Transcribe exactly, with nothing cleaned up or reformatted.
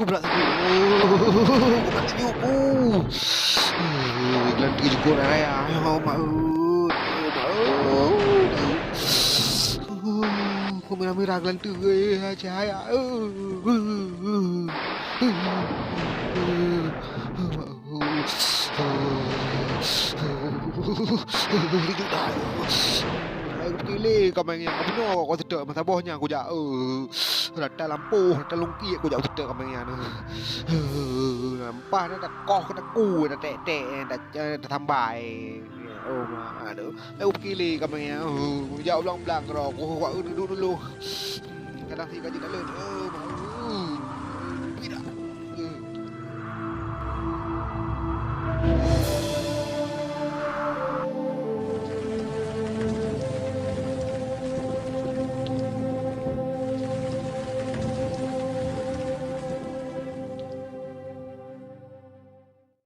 Ku pula satu. Oh, ku pula tujuh. Oh. Eh, gelanteue jukuk raya. Ya, mak, eh. Mak, eh. Oh, ku merah-merah gelanteue, eh, cahaya. Eh. Rijek dah. Ai, kutile kameng nyan. Bunoe kok kuteuk masa boh nyan kujak. Eh, rata lampôh, rata lungkiek kujak kuteuk kameng nyan. Eh, lampah na takoh, taku, tatek-tek, ta-, tatambai. Oh, ma, aduh. Eh, kutile kameng nyan. Eh, kujak ulang-ulang keudroe. Ku, ku, ku duek dulu. Kadang si gaji talon. Eh,